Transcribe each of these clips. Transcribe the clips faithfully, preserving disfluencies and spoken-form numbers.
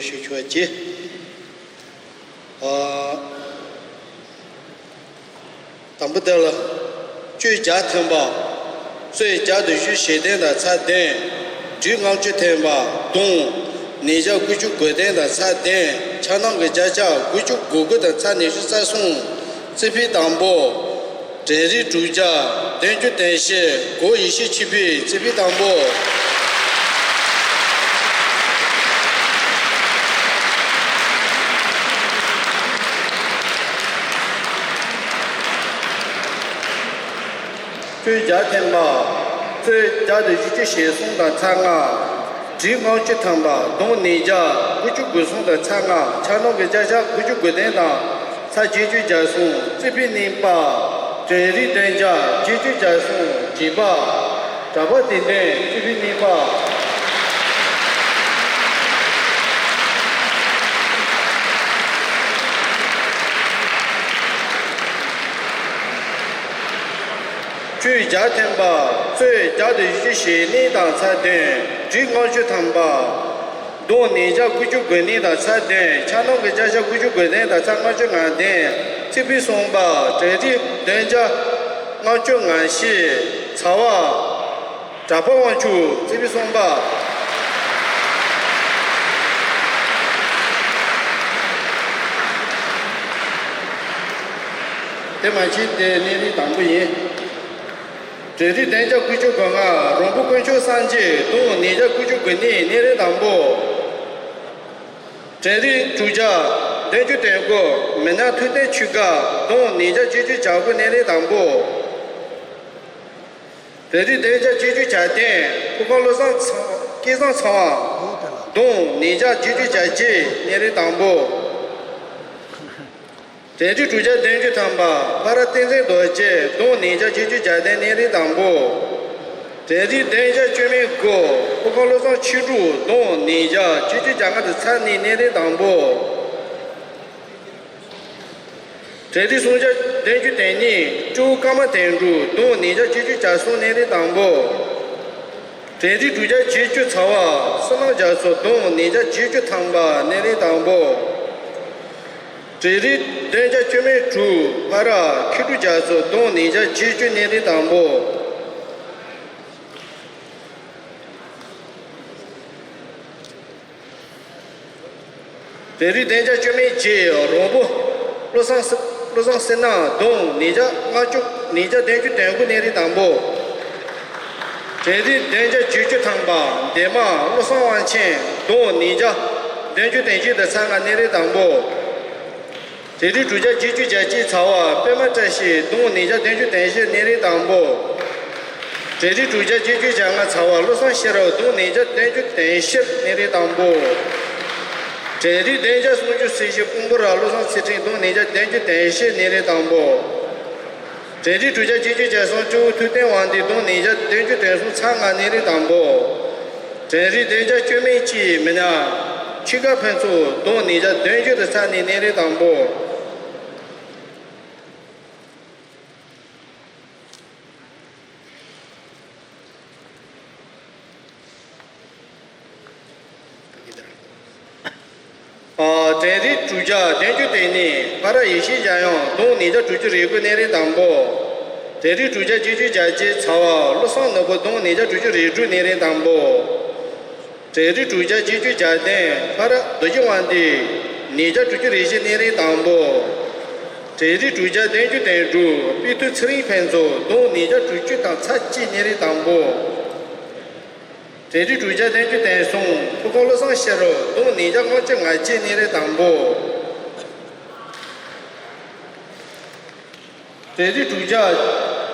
ཞུ་ཆོག་གི། ཨ། དང་པོ་དེ་ལ། གཅོད་བརྒྱ་ཐམ་པ། གསོད་བརྒྱ་དང་བཞི་བཅུ་ཞེ་བདུན་དང་ཚེག་བདུན། སྦྲུལ་ལྔ་བཅུ་ཐམ་པ། གདོང་། ཉིས་བརྒྱ་དགུ་བཅུ་གོ་བདུན་དང་ཚེག་བདུན། ཕྱག་ནང་གི་བརྒྱ་ཆ་དགུ་བཅུ་གོ་དགུ་དང་ཚེག་ཉི་ཤུ་རྩ་གསུམ། རྩིས་འཕེན་དང་པོ། གྲལ་རིམ་དྲུག་བརྒྱ་བདུན་ཅུ་དོན་བཞི། གོ་ཡེ་ཤེས་ཆོས་འཕེལ། རྩིས་འཕེན་དང་པོ། གཅོད་བརྒྱ་ཐམ་པ། གསོད་བརྒྱ་དང་བཞི་བཅུ་ཞེ་གསུམ་དང་ཚེག་ལྔ། སྦྲུལ་ལྔ་བཅུ་ཐམ་པ། གདོང་ཉིས་བརྒྱ་དགུ་བཅུ་གོ་གསུམ་དང་ཚེག་ལྔ། ཕྱག་ནང་གི་བརྒྱ་ཆ་དགུ་བཅུ་གོ་བདུན་དང་ཚེག་བརྒྱད་ཅུ་གྱ་གསུམ། རྩིས་འཕེན་གཉིས་པ། གྲལ་རིམ་བདུན་བརྒྱ་བརྒྱད་ཅུ་གྱ་གསུམ། བརྒྱད་པ། གྲྭ་པ་བདུན་བདུན། རྩིས་འཕེན་གཉིས་པ། གཅོད་བརྒྱ་ཐམ་པ། གསོད་བརྒྱ་དང་བཞི་བཅུ་ཞེ་གཉིས་དང་ཚེག་བདུན། སྦྲུལ་ལྔ་བཅུ་ཐམ་པ། གདོང་ཉིས་བརྒྱ་དགུ་བཅུ་གོ་གཉིས་དང་ཚེག་བདུན། ཕྱག་ནང་གི་བརྒྱ་ཆ་དགུ་བཅུ་གོ་བདུན་དང་ཚེག་ལྔ་བཅུ་ང་བདུན། རྩིས་འཕེན་གསུམ་པ། གྲལ་རིམ་བདུན་བརྒྱ་ལྔ་བཅུ་ང་བཞི། ཚེག་པ། གྲྭ་པ་དབང་ཕྱུག། རྩིས་འཕེན་གསུམ་པ། དེ་མ་ཕྱིན་དེ་གནས་རིམ་དང་པོ་ཡིན། གྲལ་རིམ་བདུན་བརྒྱ་དགུ་བཅུ་གོ་ལྔ། རོང་པོ་དཀོན་མཆོག་སངས་རྒྱས། གདོང་ཉིས་བརྒྱ་དགུ་བཅུ་གོ་གཉིས། གནས་རིམ་དང་པོ། གྲལ་རིམ་དྲུག་བརྒྱ་བདུན་ཅུ་དོན་དགུ། མི་ཉག་ཐུབ་བསྟན་ཆོས་དགའ། གདོང་ཉིས་བརྒྱ་བརྒྱད་ཅུ་གྱ་དགུ། གནས་རིམ་དང་པོ། གྲལ་རིམ་བདུན་བརྒྱ་བརྒྱད་ཅུ་གྱ་བདུན། ཕོ་བྲང་བློ་བཟང་ཚང་། སྐལ་བཟང་ཚངས་དབང་། གདོང་ཉིས་བརྒྱ་བརྒྱད་ཅུ་གྱ་གཅིག། གནས་རིམ་དང་པོ། གྲལ་རིམ་དྲུག་བརྒྱ་བདུན་ཅུ་ཐམ་པ། ཕ་ར་བསྟན་འཛིན་རྡོ་རྗེ། གདོང་ཉིས་བརྒྱ་བརྒྱད་ཅུ་གྱ་བདུན། གནས་རིམ་དང་པོ། གྲལ་རིམ་བདུན་བརྒྱ་བཅུ་མེད་དགུ། ཕོ་བྲང་བློ་བཟང་ཆོས་དྲུག། གདོང་ཉིས་བརྒྱ་བརྒྱད་ཅུ་གྱ་ལྔ་དང་ཚེག་གཉིས། གནས་རིམ་དང་པོ། གྲལ་རིམ་སུམ་བརྒྱ་བདུན་ཅུ་དོན་གཉིས། སྤྲེའུ་ཀརྨ་དོན་གྲུབ། གདོང་ཉིས་བརྒྱ་བརྒྱད་ཅུ་གྱ་གསུམ། གནས་རིམ་དང་པོ། གྲལ་རིམ་དྲུག་བརྒྱ་བརྒྱད་ཅུ་ཚེག་པ། བསོད་ནམས་རྒྱ་མཚོ། གདོང་ཉིས་བརྒྱ་བརྒྱད་ཅུ་ཐམ་པ། གནས་རིམ་དང་པོ། གྲལ་རིམ་བདུན་བརྒྱ་བཅུ་མེད་དྲུག། ཕ་ར་མཁས་གྲུབ་རྒྱ་མཚོ། གདོང་ཉིས་བརྒྱ་བརྒྱད་ཅུ། གནས་རིམ་དང་པོ། གྲལ་རིམ་བདུན་བརྒྱ་བཅུ་མེད་བརྒྱད། རོང་པོ་བློ་བཟང་སི། བློ་བཟང་སེར་སྣ། གདོང་ཉིས་བརྒྱ་ལྔ་བཅུ། ཉིས་བརྒྱ་བདུན་ཅུ་དོན་དགུ། གནས་རིམ་དང་པོ། གྲལ་རིམ་བདུན་བརྒྱ་བརྒྱད་ཅུ་ཐམ་པ། འདན་མ་བློ་བཟང་དབང་ཆེན། གདོང་ཉིས་བརྒྱ་བདུན་ཅུ་དོན་གཅིག་དང་ཚེག་ལྔ། གནས་རིམ་དང་པོ། གྲལ་རིམ་དྲུག་བརྒྱ་བརྒྱད་ཅུ་གྱ་གཅིག། ཚེག་པ། པདྨ་བཀྲ་ཤིས། གདོང་ཉིས་བརྒྱ་བདུན་ཅུ་དོན་བཞི། གནས་རིམ་དང་པོ། གྲལ་རིམ་དྲུག་བརྒྱ་བརྒྱད་ཅུ་གྱ་ལྔ། ཚེག་པ། བློ་བཟང་ཤེས་རབ། གདོང་ཉིས་བརྒྱ་བདུན་ཅུ་དོན་བཞི། གནས་རིམ་དང་པོ། གྲལ་རིམ་བདུན་བརྒྱ་སུམ་ཅུ་སོ་བཞི། སྤུན་པོ་ར་བློ་བཟང་ཚེ་ཕྲིན། གདོང་ཉིས་བརྒྱ་བདུན་ཅུ་དོན་བཞི། གནས་རིམ་དང་པོ། གྲལ་རིམ་དྲུག་བརྒྱ་བརྒྱད་ཅུ་གྱ་གསུམ། སྤྲེའུ་ཐུབ་བསྟན་དབང་འདུས། གདོང་ཉིས་བརྒྱ་བདུན་ཅུ་དོན་གསུམ། ཚེག་ལྔ། གནས་རིམ་དང་པོ། གྲལ་རིམ་བདུན་བརྒྱ་བཅུ་མེད་གཅིག། མི་ཉག་ཆོས་དགའ་ཕུན་ཚོགས། གདོང་ཉིས་བརྒྱ་བདུན་ཅུ་དང་ཚེག་གཉིས། གནས་རིམ་དང་པོ། ཨ། གྲལ་རིམ་དྲུག་བརྒྱ་བདུན་ཅུ་དོན་གཉིས། ཕ་ར་ཡེ་ཤེས་འཇམ་དབྱངས། གདོང་ཉིས་བརྒྱ་དྲུག་ཅུ་རེ་དགུ། གནས་རིམ་དང་པོ། གྲལ་རིམ་དྲུག་བརྒྱ་བརྒྱད་ཅུ་གྱ་གཅིག། ཚེག་པ། བློ་བཟང་ནོར་བུ། གདོང་ཉིས་བརྒྱ་དྲུག་ཅུ་རེ་དྲུག། གནས་རིམ་དང་པོ། གྲལ་རིམ་དྲུག་བརྒྱ་བརྒྱད་ཅུ་གྱ་བདུན། ཕ་ར་རྡོ་རྗེ་དབང་འདུས། ཉིས་བརྒྱ་དྲུག་ཅུ་རེ་བཞི། གནས་རིམ་དང་པོ། གྲལ་རིམ་དྲུག་བརྒྱ་བདུན་ཅུ་དོན་དྲུག། དཔེ་ཐུབ་ཚེ་རིང་ཕུན་ཚོགས། གདོང་ཉིས་བརྒྱ་དྲུག་ཅུ་དང་ཚེག་གཅིག། གནས་རིམ་དང་པོ། གྲལ་རིམ་དྲུག་བརྒྱ་བདུན་ཅུ་དོན་གསུམ། ཕུར་སྒང་བློ་བཟང་ཤེས་རབ། གདོང་ཉིས་བརྒྱ་ལྔ་བཅུ་ང་གཅིག། གནས་རིམ་དང་པོ། གྲལ་རིམ་དྲུག་བརྒྱ་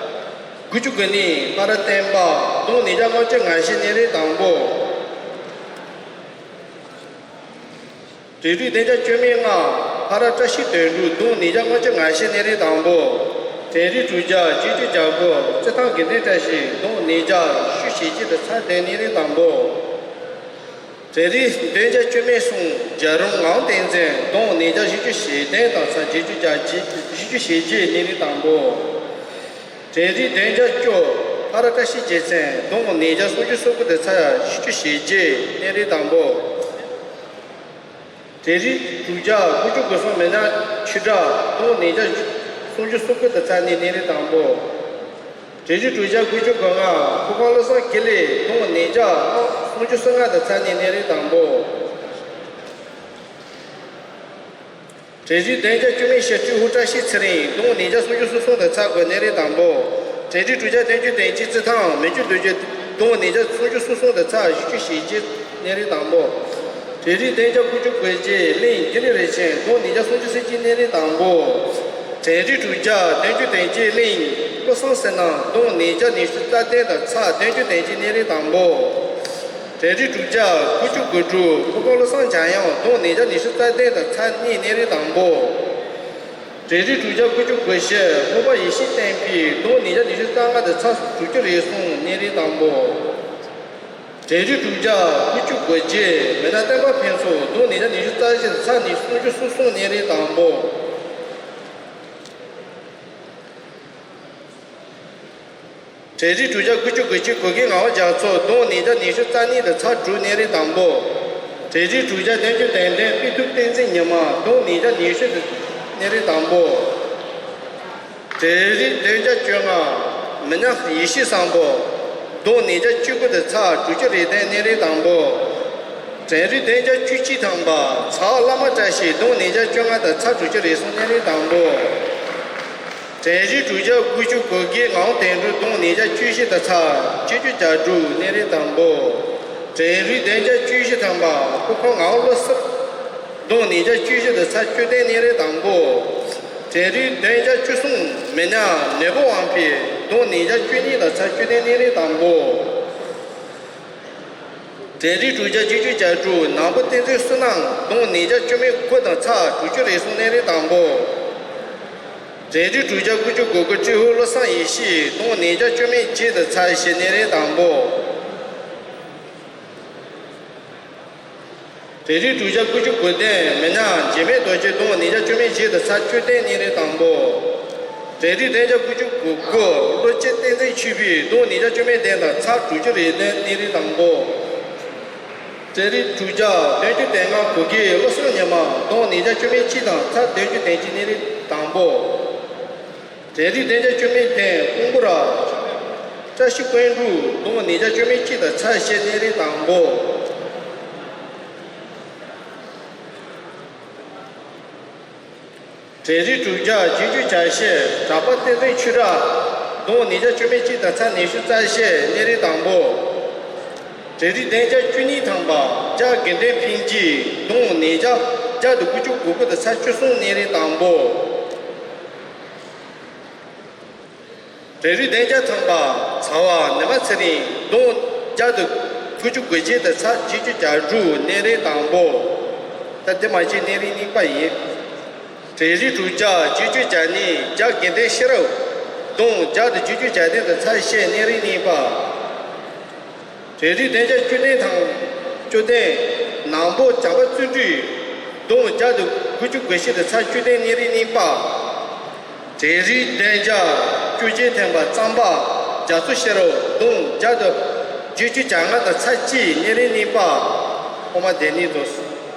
དགུ་བཅུ་གོ་གཉིས། ཕ་ར་བསྟན་པ། གདོང་ཉིས་བརྒྱ་ལྔ་བཅུ་ང་བཞི། གནས་རིམ་དང་པོ། གྲལ་རིམ་བདུན་བརྒྱ་བཅུ་མེད་ལྔ། ཕ་ར་བཀྲ་ཤིས་དོན་གྲུབ། གདོང་ཉིས་བརྒྱ་ལྔ་བཅུ་ང་བཞི། གནས་རིམ་དང་པོ། གྲལ་རིམ་དྲུག་བརྒྱ་བརྒྱད་ཅུ་གྱ་དགུ། རྩེད་ཐང་དགེ་འདུན་བཀྲ་ཤིས། གདོང་ཉིས་བརྒྱ་བཞི་བཅུ་ཞེ་གཅིག་དང་ཚེག་བདུན། གནས་རིམ་དང་པོ། གྲལ་རིམ་བདུན་བརྒྱ་བཅུ་མེད་གསུམ། རྒྱལ་རོང་ངག་དབང་བསྟན་འཛིན། གདོང་ཉིས་བརྒྱ་བཞི་བཅུ་ཞེ་བདུན་དང་ཚེག་བརྒྱད་ཅུ་གྱ་གཅིག། བཞི་བཅུ་ཞེ་བརྒྱད། གནས་རིམ་དང་པོ། གྲལ་རིམ་བདུན་བརྒྱ་བཅུ། ཕ་ར་བཀྲ་ཤིས་རྗེ་བཙུན། གདོང་ཉིས་བརྒྱ་སུམ་ཅུ་སོ་དགུ་དང་ཚེག་བཞི་བཅུ་ཞེ་བརྒྱད། གནས་རིམ་དང་པོ། གྲལ་རིམ་དྲུག་བརྒྱ་དགུ་བཅུ་གོ་གསུམ་མི་སྣ་ཆོས་གྲགས་བསྡོམས་ཉིས་བརྒྱ་སུམ་ཅུ་སོ་དགུ་དང་ཚ་གཉིས་གནས་རིམ་དང་པོ། གྲལ་རིམ་དྲུག་བརྒྱ་དགུ་བཅུ་གོ་ལྔ་ཕོ་བྲང་བློ་བཟང་དགེ་ལེགས་བསྡོམས་ཉིས་བརྒྱ་སུམ་ཅུ་སོ་ལྔ་དང་ཚ་གཉིས་གནས་རིམ་དང་པོ། གྲལ་རིམ་བདུན་བརྒྱ་བཅུ་མེད་ཞི་ཁྲོའི་ཧུ་བཀྲ་ཤིས་ཚེ་རིང་བསྡོམས་ཉིས་བརྒྱ་སུམ་ཅུ་སོ་གསུམ་དང་ཚ་དགུ་གནས་རིམ་དང་པོ། གྲལ་རིམ་དྲུག་བརྒྱ་བདུན་ཅུ་དོན་གཅིག་རྩི་ཐང་མི་བསྐྱོད་རྡོ་རྗེ་བསྡོམས་ཉིས་བརྒྱ་སུམ་ཅུ་སོ་གསུམ་དང་ཚ་བཞི་བཅུ་ཞེ་བརྒྱད་གནས་རིམ་དང་པོ། གྲལ་རིམ་བདུན་བརྒྱ་དགུ་བཅུ་གོ་བརྒྱད་གླིང་དགེ་ལེགས་རིན་ཆེན་བསྡོམས་ཉིས་བརྒྱ་སུམ་ཅུ་སོ་གཅིག་གནས་རིམ་དང་པོ། གྲལ་རིམ་དྲུག་བརྒྱ་བདུན་ཅུ་དོན་གཅིག་གླིང་བློ་བཟང་བསོད་ནམས་བསྡོམས་ཉིས་བརྒྱ་ཉི་ཤུ་རྩ་བདུན་དང་ཚ་བདུན་ཅུ་དོན་གཅིག་གནས་རིམ་དང་པོ། གྲལ་རིམ་དྲུག་བརྒྱ་དགུ་བཅུ་གོ་དྲུག་ཕོ་བྲང་བློ་བཟང་འཇམ་དབྱངས་བསྡོམས་ཉིས་བརྒྱ་ཉི་ཤུ་རྩ་བདུན་དང་ཚ་གཉིས་གནས་རིམ་དང་པོ། གྲལ་རིམ་དྲུག་བརྒྱ་དགུ་བཅུ་གོ་བཞི་ལྷོ་པ་ཡེ་ཤེས་བསྟན་འཕེལ་བསྡོམས་ཉིས་བརྒྱ་ཉི་ཤུ་རྩ་ལྔ་དང་ཚ་དྲུག་ཅུ་རེ་གསུམ་གནས་རིམ་དང་པོ། གྲལ་རིམ་དྲུག་བརྒྱ་དགུ་བཅུ་གོ་བརྒྱད་མི་སྣ་བསྟན་པ་ཕུན་ཚོགས་བསྡོམས་ཉིས་བརྒྱ་ཉི་ཤུ་རྩ་བཞི་དང་ཚ་ཉི་ཤུ་སོ་གསུམ་གནས་རིམ་དང་པོ། གྲལ་རིམ་དྲུག་བརྒྱ་དགུ་བཅུ་གོ་གཅིག་གུ་གེ་ངག་དབང་རྒྱ་མཚོ་བསྡོམས་ཉིས་བརྒྱ་ཉི་ཤུ་རྩ་གཉིས་དང་ཚ་དྲུག་གནས་རིམ་དང་པོ། གྲལ་རིམ་དྲུག་བརྒྱ་བདུན་ཅུ་དོན་བདུན་དཔེ་ཐུབ་བསྟན་འཛིན་ཉི་མ་བསྡོམས་ཉིས་བརྒྱ་ཉི་ཤུ་གནས་རིམ་དང་པོ། གྲལ་རིམ་བདུན་བརྒྱ་བཅོ་ལྔ་མི་ཉག་ཡེ་ཤེས་བཟང་པོ་བསྡོམས་ཉིས་བརྒྱ་བཅུ་དགུ་དང་ཚ་དྲུག་ཅུ་རེ་བདུན་གནས་རིམ་དང་པོ། གྲལ་རིམ་བདུན་བརྒྱ་བཅུ་གཅིག་ཐམ་པ་ཚ་བ་བླ་མ་བཀྲ་ཤིས་བསྡོམས་ཉིས་བརྒྱ་བཅོ་ལྔ་དང་ཚ་དྲུག་ཅུ་རེ་གསུམ་གནས་རིམ་དང་པོ། གྲལ་རིམ་དྲུག་བརྒྱ་དགུ་བཅུ་གོ་བརྒྱད་ངག་དབང་དོན་གྲུབ་བསྡོམས་ཉིས་བརྒྱ་བཅུ་བཞི་དང་ཚ་བརྒྱད་ཅུ་གྱ་དྲུག་གནས་རིམ་དང་པོ། གྲལ་རིམ་བདུན་བརྒྱ་བཅུ་བཞི་ཐམ་པ་ཕོ་བྲང་ངག་དབང་བློ་གསལ་བསྡོམས་ཉིས་བརྒྱ་བཅུ་བཞི་དང་ཚ་བཅུ་བདུན་གནས་རིམ་དང་པོ། གྲལ་རིམ་བདུན་བརྒྱ་བཅུ་གསུམ་མི་ཉག་ནོར་བུ་དབང་འཕེལ་བསྡོམས་ཉིས་བརྒྱ་བཅུ་གཉིས་དང་ཚ་བཅུ་བདུན་གནས་རིམ་དང་པོ། གྲལ་རིམ་དྲུག་བརྒྱ་བརྒྱད་ཅུ་གྱ་དྲུག་ནང་པ་བསྟན་འཛིན་བསོད་ནམས་བསྡོམས་ཉིས་བརྒྱ་བཅུ་མེད་དགུ་དང་ཚ་དྲུག་ཅུ་རེ་གསུམ་གནས་རིམ་དང་པོ། གྲལ་རིམ་དྲུག་བརྒྱ་དགུ་བཅུ་གོ་དགུ་ཀྲི་ཧུ་བློ་བཟང་ཡེ་ཤེས་བསྡོམས་ཉིས་བརྒྱ་བཅུ་མེད་བརྒྱད་དང་ཚ་བཞི་གནས་རིམ་དང་པོ། གྲལ་རིམ་དྲུག་བརྒྱ་དགུ་བཅུ་གོ་བདུན་མི་ཉག་འཇིགས་མེད་རྡོ་རྗེ་བསྡོམས་ཉིས་བརྒྱ་བཅུ་མེད་བརྒྱད་དང་ཚ་བཅུ་བདུན་གནས་རིམ་དང་པོ། གྲལ་རིམ་བདུན་བརྒྱ་དགུ་བཅུ་གོ་དགུ་བློ་སྐྱེད་བསྟན་འཛིན་ཆོས་འཕེལ་བསྡོམས་ཉིས་བརྒྱ་བཅུ་མེད་བདུན་དང་ཚ་དྲུག་ཅུ་རེ་བདུན་གནས་རིམ་དང་པོ། གྲལ་རིམ་དྲུག་བརྒྱ་བདུན་ཅུ་དོན་ལྔ་གུ་གེ་བློ་བཟང་ཉི་མ་བསྡོམས་ཉིས་བརྒྱ་བཅུ་མེད་གཅིག་དང་ཚ་བདུན་ཅུ་དོན་གཅིག་གནས་རིམ་དང་པོ། གྲལ་རིམ་བདུན་བརྒྱ་བཅུ་མེད་བདུན་ཀོང་པོ་ར་བཀྲ་ཤིས་ཀུན་འགྲུབ་བསྡོམས་ཉིས་བརྒྱ་བཅུ་མེད་གཅིག་དང་ཚ་བཞི་གནས་རིམ་དང་པོ། གྲལ་རིམ་དྲུག་བརྒྱ་བརྒྱད་ཅུ་གྱ་བཞི་གྲགས་པ་བསྟན་འཛིན་ཆོས་གྲགས་བསྡོམས་ཉིས་བརྒྱ་བཅུ་མེད་གཅིག་དང་ཚ་ཉི་ཤུ་རྩ་བཞི་གནས་རིམ་དང་པོ། གྲལ་རིམ་བདུན་བརྒྱ་བཅུ་གཉིས་ཐམ་པ་རྒྱ་དགེ་འདུན་ཕིན་སྐྱིད་བསྡོམས་ཉིས་བརྒྱ་བརྒྱ་དང་དགུ་བཅུ་གོ་དགུ་དང་ཚ་བཅུ་གསུམ་གནས་རིམ་དང་པོ། གྲལ་རིམ་བདུན་བརྒྱ་ཐམ་པ་ཚ་བ་ཉི་མ་ཚེ་རིང་བསྡོམས་བརྒྱ་དང་དགུ་བཅུ་གོ་བརྒྱད་དང་ཚ་བརྒྱད་ཅུ་གྱ་དྲུག་གནས་རིམ་དང་པོ། ད་དེ་མ་ཟད་གནས་རིམ་གཉིས་པ་ཡིན། གྲལ་རིམ་དྲུག་བརྒྱ་བརྒྱད་ཅུ་གྱ་གཉིས་རྒྱ་དགེ་འདུན་ཤེས་རབ་བསྡོམས་བརྒྱ་དང་བརྒྱད་ཅུ་གྱ་བདུན་དང་ཚ་བཞི་གནས་རིམ་གཉིས་པ། གྲལ་རིམ་བདུན་བརྒྱ་བཅུ་བདུན་དང་བཅུ་བདུན་ནང་པོ་བྱམས་པ་བརྩོན་འགྲུས་བསྡོམས་བརྒྱ་དང་དགུ་བཅུ་གོ་བཞི་དང་ཚ་བཅུ་བདུན་གནས་རིམ་གཉིས་པ། གྲལ་རིམ་བདུན་བརྒྱ་བཅུ་གཅིག་ཐམ་པ་གཙང་པ་རྒྱ་མཚོ་ཤེས་རབ་བསྡོམས་བརྒྱ་དང་བརྒྱད་ཅུ་གྱ་ལྔ་དང་ཚ་གཅིག་གནས་རིམ་གཉིས་པ། ཨོ་མ་དེ་ནི་དོ།